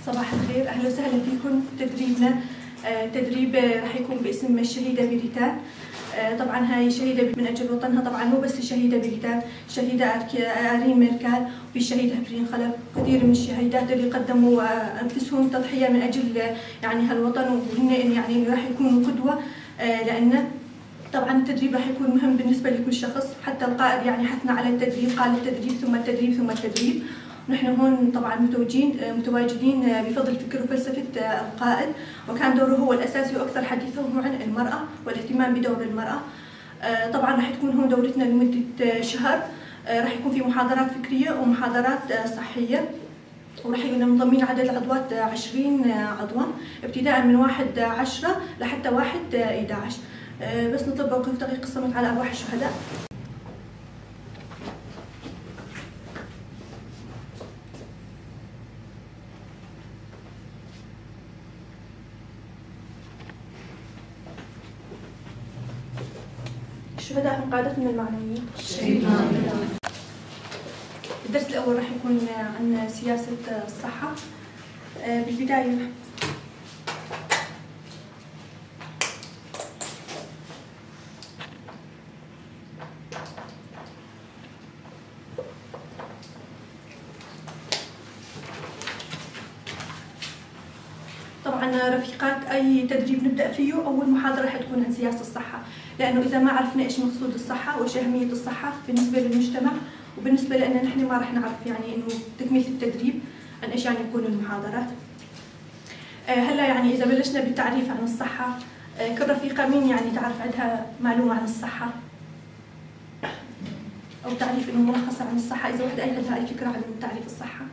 صباح الخير، أهلا وسهلا فيكم. تدريبنا تدريب رح يكون باسم الشهيدة بيريتان. طبعا هاي شهيدة من أجل وطنها، طبعا مو بس الشهيدة بيريتان، الشهيدة أرين ميركال وفي الشهيدة هفرين خلف، كثير من الشهيدات اللي قدموا أنفسهم تضحية من أجل يعني هالوطن، وهن يعني راح يكونوا قدوة لنا. طبعا التدريب راح يكون مهم بالنسبة لكل شخص، حتى القائد يعني حثنا على التدريب، قال التدريب ثم التدريب ثم التدريب. نحن هون طبعا متواجدين بفضل فكر وفلسفة القائد، وكان دوره هو الأساسي وأكثر حديثه عن المرأة والاهتمام بدور المرأة. طبعا راح تكون هون دورتنا لمدة شهر، راح يكون في محاضرات فكرية ومحاضرات صحية، وراح يكون منضمين عدد العضوات 20 عضوا ابتداء من 1/10 لحتى 1/11. بس نطلب موقف دقيق الصمت على أرواح الشهداء. الشهداء هم قادتنا المعنويين. الدرس الأول راح يكون عن سياسة الصحة. بالبداية طبعا رفيقات، أي تدريب نبدأ فيه أول محاضرة راح تكون عن سياسة الصحة، لأنه إذا ما عرفنا إيش مقصود الصحة وإيش أهمية الصحة بالنسبة للمجتمع وبالنسبة لنا نحن ما راح نعرف يعني إنه تكملة التدريب عن إيش يعني يكون المحاضرات. هلا يعني إذا بلشنا بالتعريف عن الصحة، كل رفيقة مين يعني تعرف عندها معلومة عن الصحة أو تعريف إنه ملخص عن الصحة؟ إذا وحدة أي عندها أي فكرة عن تعريف الصحة.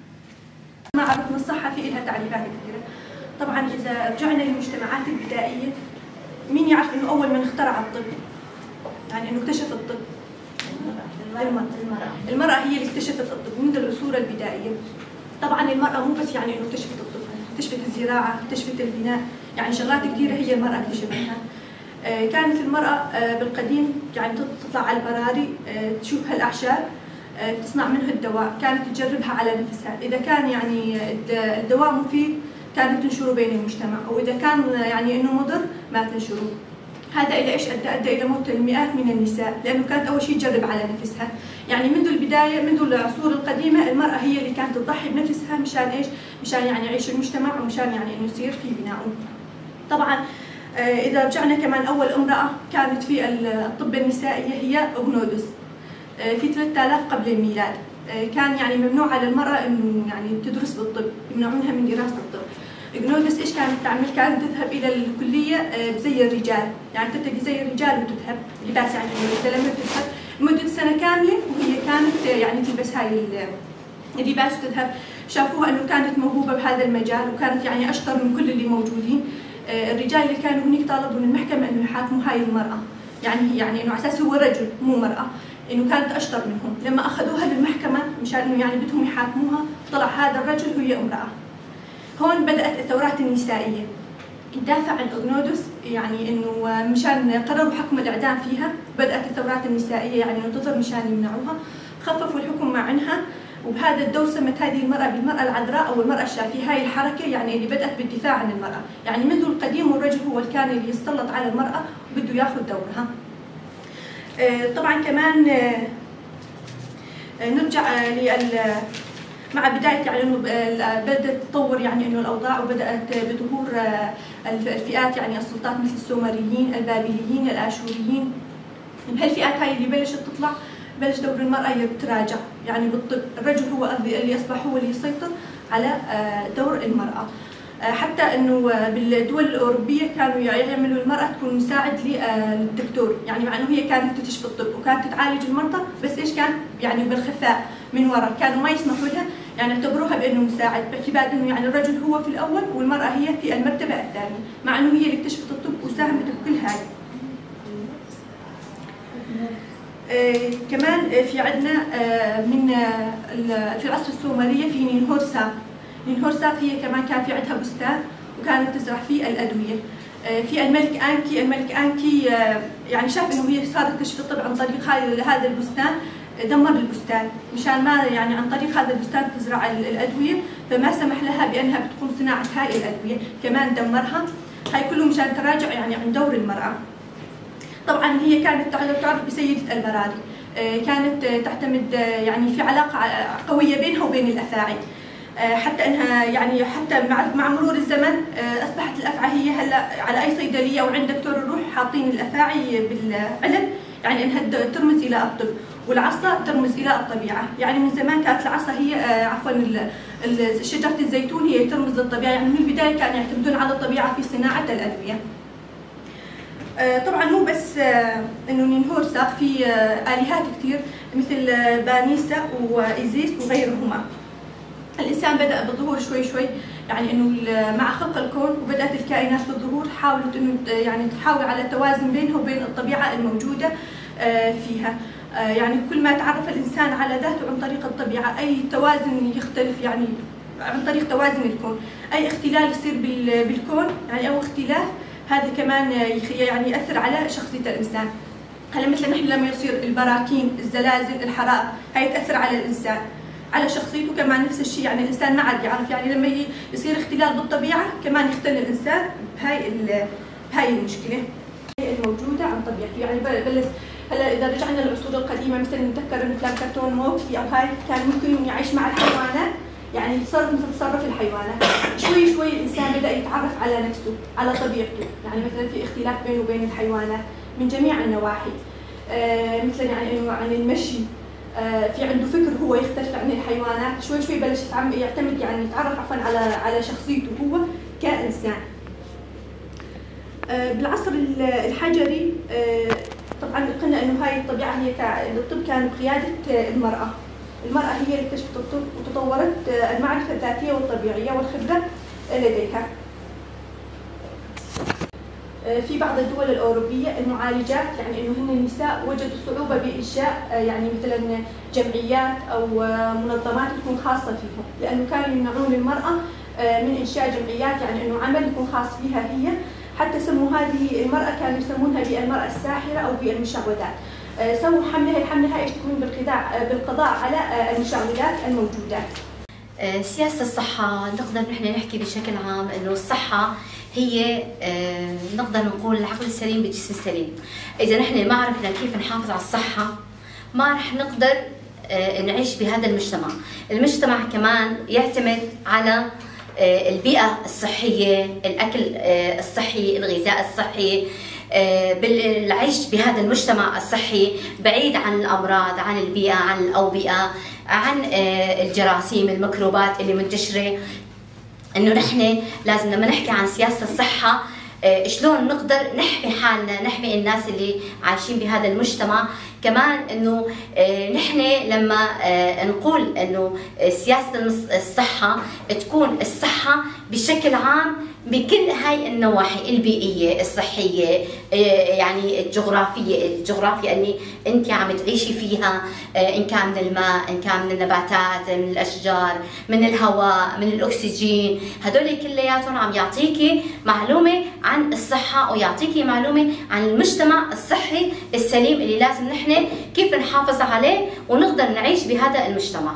ما عرفنا الصحة في إلها تعريفات كثيرة. طبعا إذا رجعنا للمجتمعات البدائية، مين يعرف إنه أول من اخترع الطب؟ يعني إنه اكتشف الطب؟ المرأة هي اللي اكتشفت الطب منذ العصور البدائية. طبعا المرأة مو بس يعني إنه اكتشفت الطب، اكتشفت الزراعة، اكتشفت البناء، يعني شغلات كثيرة هي المرأة اكتشفتها. كانت المرأة بالقديم يعني تطلع على البراري، تشوف هالأعشاب، تصنع منها الدواء، كانت تجربها على نفسها، إذا كان يعني الدواء مفيد كانت تنشره بين المجتمع، وإذا كان يعني إنه مضر ما تنشره. هذا إلى إيش أدى؟ أدى إلى موت المئات من النساء، لأنه كانت أول شيء تجرب على نفسها. يعني منذ البداية، منذ العصور القديمة، المرأة هي اللي كانت تضحي بنفسها مشان إيش؟ مشان يعني يعيش المجتمع ومشان يعني إنه يصير في بناءه. طبعا إذا رجعنا كمان، أول امرأة كانت في الطب النسائية هي أغنودس في 3000 قبل الميلاد. كان يعني ممنوع على المرأة إنه يعني تدرس بالطب، يمنعونها من دراسة الطب. إغنودس إيش كانت تعمل؟ كانت تذهب إلى الكلية بزي الرجال، يعني ترتدي زي الرجال وتذهب، لباس يعني الزلمة، تذهب لمدة سنة كاملة، وهي كانت يعني تلبس هاي اللباس وتذهب. شافوها إنه كانت موهوبة بهذا المجال، وكانت يعني أشطر من كل اللي موجودين. الرجال اللي كانوا هنيك طالبوا من المحكمة إنه يحاكموا هاي المرأة، يعني إنه على أساس هو رجل مو مرأة، إنه كانت أشطر منهم. لما أخذوها للمحكمة مشان إنه يعني بدهم يحاكموها، طلع هذا الرجل هي امرأة. هون بدأت الثورات النسائية. دافع عن أغنودس يعني إنه مشان قرروا حكم الإعدام فيها، بدأت الثورات النسائية يعني إنه تظهر مشان يمنعوها، خففوا الحكم عنها، وبهذا الدور سمت هذه المرأة بالمرأة العذراء أو المرأة الشافية. هاي الحركة يعني اللي بدأت بالدفاع عن المرأة، يعني منذ القديم والرجل هو اللي كان اللي يسلط على المرأة وبده ياخذ دورها. طبعا كمان نرجع مع بداية يعني إنه بدأت تتطور يعني إنه الأوضاع، وبدأت بظهور الفئات يعني السلطات مثل السومريين، البابليين، الآشوريين. بهالفئات هاي اللي بلشت تطلع، بلش دور المرأة يتراجع يعني بالطب، الرجل هو اللي أصبح هو اللي يسيطر على دور المرأة. حتى إنه بالدول الأوروبية كانوا يعملوا المرأة تكون مساعد للدكتور، يعني مع إنه هي كانت تكتشف الطب وكانت تعالج المرضى، بس إيش كان يعني بالخفاء من وراء، كانوا ما يسمحوا لها، يعني اعتبروها بأنه مساعد، باعتبار إنه يعني الرجل هو في الأول والمرأة هي في المرتبة الثانية، مع إنه هي اللي اكتشفت الطب وساهمت بكل هاي. كمان في عندنا من في العصر السومرية في نينهورساق. نينهورساق هي كمان كان في عندها بستان وكانت تزرع فيه الأدوية. في الملك أنكي، الملك أنكي يعني شاف إنه هي صارت تكتشف الطب عن طريق هذا البستان، دمر البستان مشان ما يعني عن طريق هذا البستان تزرع الأدوية، فما سمح لها بأنها بتقوم صناعة هاي الأدوية، كمان دمرها. هاي كله مشان تراجع يعني عن دور المرأة. طبعا هي كانت تعرف بسيدة البراري، كانت تعتمد يعني في علاقة قوية بينها وبين الأفاعي، حتى انها يعني حتى مع مرور الزمن اصبحت الافعى هي هلا على اي صيدلية او عند دكتور الروح حاطين الافاعي بالعلب، يعني انها ترمز الى الطب، والعصا ترمز الى الطبيعة. يعني من زمان كانت العصا هي عفوا شجرة الزيتون هي ترمز للطبيعة، يعني من البداية كانوا يعتمدون على الطبيعة في صناعة الادوية. طبعا مو بس انه نينهورساق، في الهات كثير مثل بانيسا وايزيس وغيرهما. الانسان بدا بالظهور شوي شوي، يعني انه مع خلق الكون وبدات الكائنات بالظهور حاولت انه يعني تحاول على التوازن بينها وبين الطبيعة الموجودة فيها. يعني كل ما تعرف الانسان على ذاته عن طريق الطبيعة، اي توازن يختلف يعني عن طريق توازن الكون، اي اختلال يصير بالكون يعني او اختلاف، هذا كمان يعني ياثر على شخصية الانسان. هلا مثلا نحن لما يصير البراكين، الزلازل، الحرائق، هي تاثر على الانسان، على شخصيته كمان نفس الشيء. يعني الانسان ما عاد يعرف، يعني لما يصير اختلال بالطبيعة كمان يختل الانسان بهاي المشكلة الموجودة عن طبيعته. يعني بلش هلا اذا رجعنا للعصور القديمة مثلا نتذكر انه افلام كرتون موكلي او هاي كان ممكن يعيش مع الحيوانات، يعني يتصرف مثل تصرف الحيوانات. شوي شوي الانسان بدا يتعرف على نفسه، على طبيعته، يعني مثلا في اختلاف بينه وبين الحيوانات من جميع النواحي، مثلا يعني انه عن المشي، في عنده فكر هو يختلف عن الحيوانات. شوي شوي بلش يعتمد يعني يتعرف عفوا على شخصيته هو كإنسان. بالعصر الحجري طبعا قلنا انه هاي الطبيعة هي الطب كان بقيادة المراة. المراة هي اللي اكتشفت الطب وتطورت المعرفة الذاتية والطبيعيه والخبرة لديها. في بعض الدول الأوروبية المعالجات يعني إنه هن النساء وجدوا صعوبة بإنشاء يعني مثلا جمعيات أو منظمات تكون خاصة فيهم، لأنه كانوا يمنعون المرأة من إنشاء جمعيات، يعني إنه عمل يكون خاص فيها هي. حتى سموا هذه المرأة، كانوا يسمونها بالمرأة الساحرة أو بالمشعوذات. سووا حملة، الحملة هاي تكون بالقضاء على المشعوذات الموجودة. سياسة الصحة نقدر نحن نحكي بشكل عام إنه الصحة هي نقدر نقول العقل السليم بالجسم السليم. إذا نحن ما عرفنا كيف نحافظ على الصحة ما رح نقدر نعيش بهذا المجتمع. المجتمع كمان يعتمد على البيئة الصحية، الأكل الصحي، الغذاء الصحي، بالعيش بهذا المجتمع الصحي بعيد عن الأمراض، عن البيئة، عن الأوبئة، عن الجراثيم، الميكروبات اللي منتشرة. إنه نحن لازم لما نحكي عن سياسة الصحة شلون نقدر نحمي حالنا، نحمي الناس اللي عايشين بهذا المجتمع. كمان انه نحن لما نقول انه سياسة الصحة تكون الصحة بشكل عام بكل هاي النواحي البيئية، الصحية، يعني الجغرافية، الجغرافيا اللي انت عم تعيشي فيها، ان كان من الماء، ان كان من النباتات، من الاشجار، من الهواء، من الاكسجين، هدول كلياتهم عم يعطيكي معلومة عن الصحة ويعطيكي معلومة عن المجتمع الصحي السليم اللي لازم نحن كيف نحافظ عليه ونقدر نعيش بهذا المجتمع.